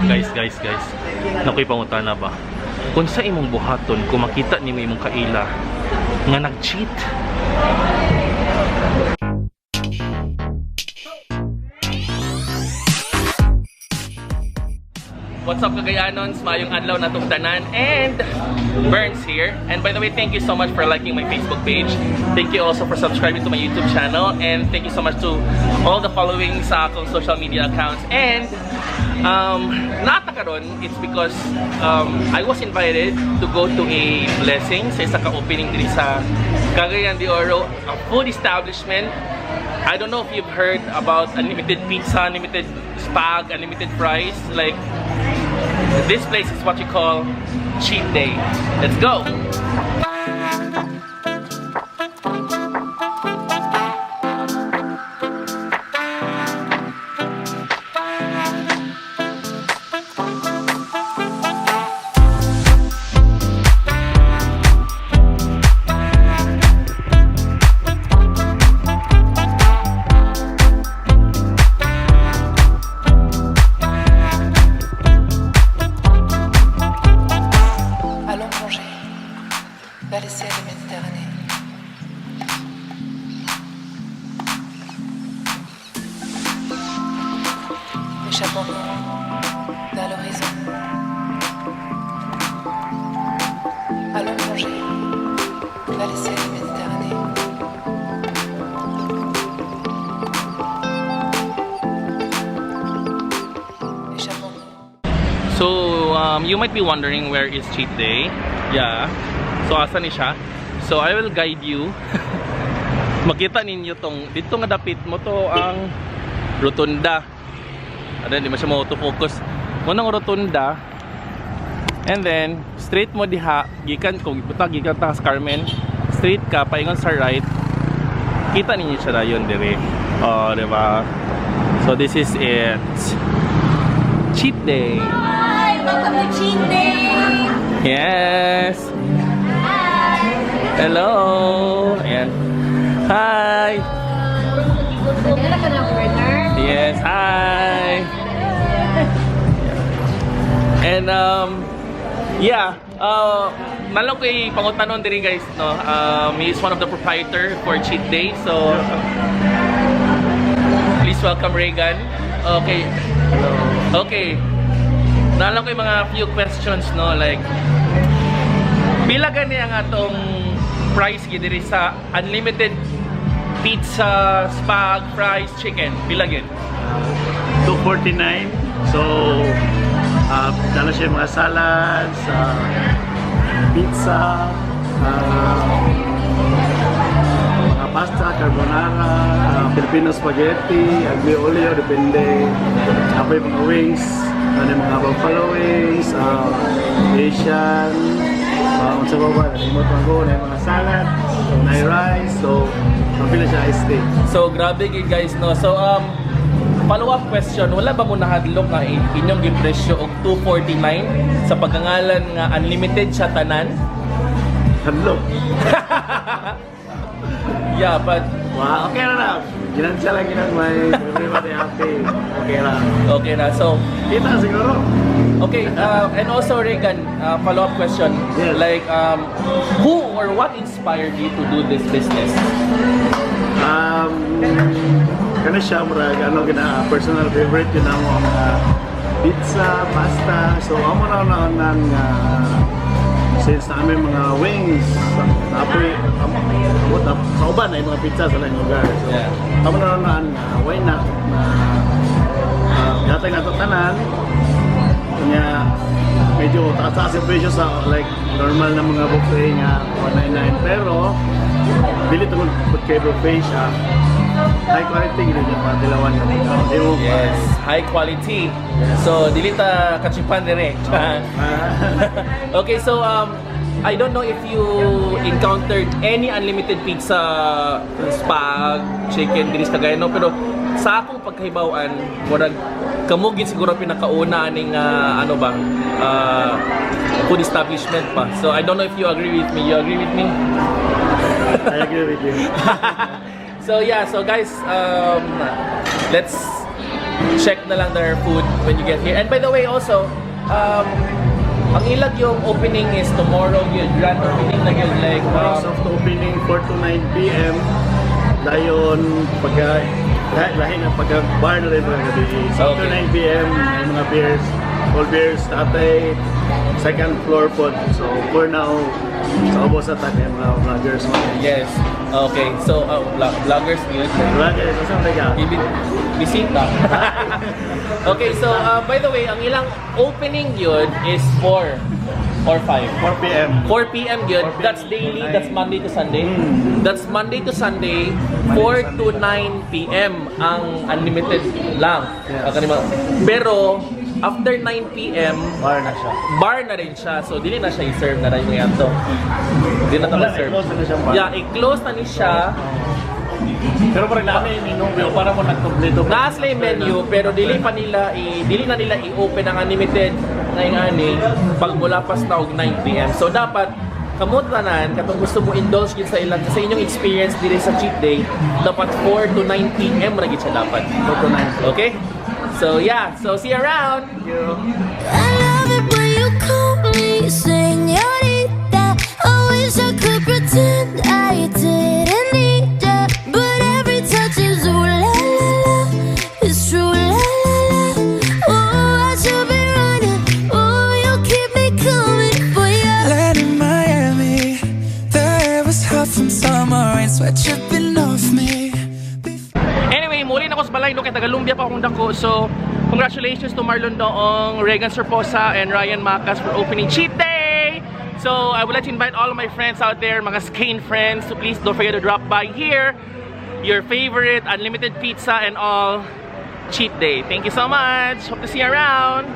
Guys, guys, guys. Nakoy pangutana ba? Kung sa imong buhaton, kung makita nimo imong kaila nga nag-cheat. What's up, Cagayanons? Maayong adlaw na tong tanan and Burns here. And by the way, thank you so much for liking my Facebook page. Thank you also for subscribing to my YouTube channel and thank you so much to all the following sa akong social media accounts. And naa ta karon, it's because I was invited to go to a blessing sa isa ka opening diri sa Cagayan de Oro, a food establishment. I don't know if you've heard about unlimited pizza, unlimited spag, unlimited fries. Like, this place is what you call cheat day. Let's go! Allons plonger vers les ciels de Méditerranée. Échappons-nous vers l'horizon. Allons plonger vers les ciels de Méditerranée. Échappons-nous. So, you might be wondering where is cheat day. Yeah. So, asa ni siya? So, I will guide you. Makita ninyo tong dito nga dapit mao to ang rotunda. Ano, di man siya mo-autofocus. Mao nang rotunda. And then, straight mo diha, gikan kung iputa gikan ta sa Carmen, straight ka paingon sa right. Kita ninyo siya dayon dire. Oh, di ba? So this is it. Cheat day. Hi! Welcome to Cheat Day! Yes. Hello. Ayan. Hi. Wala ka na partner? Yes, hi. And yeah, naa lang ko'y pangutanon diri, guys, no. He is one of the proprietor for Cheat Day. So please welcome Reagan. Okay. Okay. Naa lang ko'y mga few questions, no, like pila gani ang atong price gid diri sa unlimited pizza, spag, fries, chicken? Pila gid? 249. So, dala siya yung mga salads, pizza, mga pasta, carbonara, Filipino spaghetti, aglio olio, depende. Ako yung mga wings, ano yung mga buffalo wings, Asian, unsa pa ba, nalimot man ko, na yung mga salad, na rice, so, mapila siya ice tea. So grabe gid, guys, no. So follow up question, wala ba mo nahadlok nga inyong gipresyo og 249 sa pagkangalan nga unlimited siya tanan? Hadlok. Yeah, but Wow, okay na lang. Ginansya lang ginagmay. Everybody happy. Okay lang. Okay na. So Kita siguro. Okay, and also Reagan, follow up question. Yes. Like who or what inspired you to do this business? Kana siya murag ano gina personal favorite yun amo ang mga pizza, pasta. So amo na na nga since na kami mga wings, apoy amo amo sa uban na yung mga pizza sa laing lugar. So amo na na nga why not na gatay na to tanan. Kanya medyo taas-taas yung presyo sa like normal na mga buffet nga 199, pero dili tungod pud kay buffet siya, high quality gid niya pa tilawan nga pagkaon. Di mo Yes, high quality. So dili ta kachipan dire. Okay, so I don't know if you encountered any unlimited pizza, spag, chicken diri sa Cagayan, no? Pero sa akong pagkahibaw-an, murag kamo gid siguro pinakauna aning ano ba, food establishment pa. So I don't know if you agree with me. You agree with me? I agree with you. So yeah, so guys, let's Check na lang their food when you get here. And by the way also, ang ilang yung opening is tomorrow yun, grand opening na yun, like, Tomorrow, soft opening 4 to 9 p.m. Dayon pagka lahi na pagka bar na rin mga gabi. So after 9 p.m. May mga beers, all beers, tatay, second floor po. So for now, sa ubos sa tatay mga vloggers mga. Yes. Okay, so, vloggers yun. Vloggers, asa man ka? Bisita. Okay, so, by the way, ang ilang opening yun is 4 or 5. 4 p.m. 4 p.m. yun. 4 p.m. That's daily. That's Monday to Sunday. That's Monday to Sunday, Monday 4 to 9 p.m. Ang unlimited lang. Yes. Ang kanima- Pero, after 9 p.m., Bar na siya. Bar na rin siya. So, dili na siya i-serve na rin yung to. Dili na Wala, ta ma-serve. I-close na na siyang bar. Yeah, i-close na ni siya. Pero parang namin minum para mo nagkompleto. Naa sila yung menu pero dili na nila i-open ang unlimited ngayong ani pag mula pas na og 9 PM. So dapat kamot tanan katong gusto mo indulge gid sa ilang sa inyong experience diri sa cheat day, dapat 4 to 9 PM ra gid siya dapat. 4 to 9. Okay? So yeah, so see you around. Thank you. I love it when you call me señorita. I wish I could pretend I didn't need ya, but every touch is ooh la la la. It's true la la la. Oh, I should be running. Oh, you keep me coming for ya. Land in Miami, the air was hot from summer rain, sweat dripping off me. Anyway, muli na ko sa balay no kay tagalumbia pa akong dako. So, congratulations to Marlon Doong, Regan Sorposa, and Ryan Macas for opening Cheat Day! So, I would like to invite all of my friends out there, mga Skane friends, to please don't forget to drop by here. Your favorite unlimited pizza and all cheat day. Thank you so much. Hope to see you around.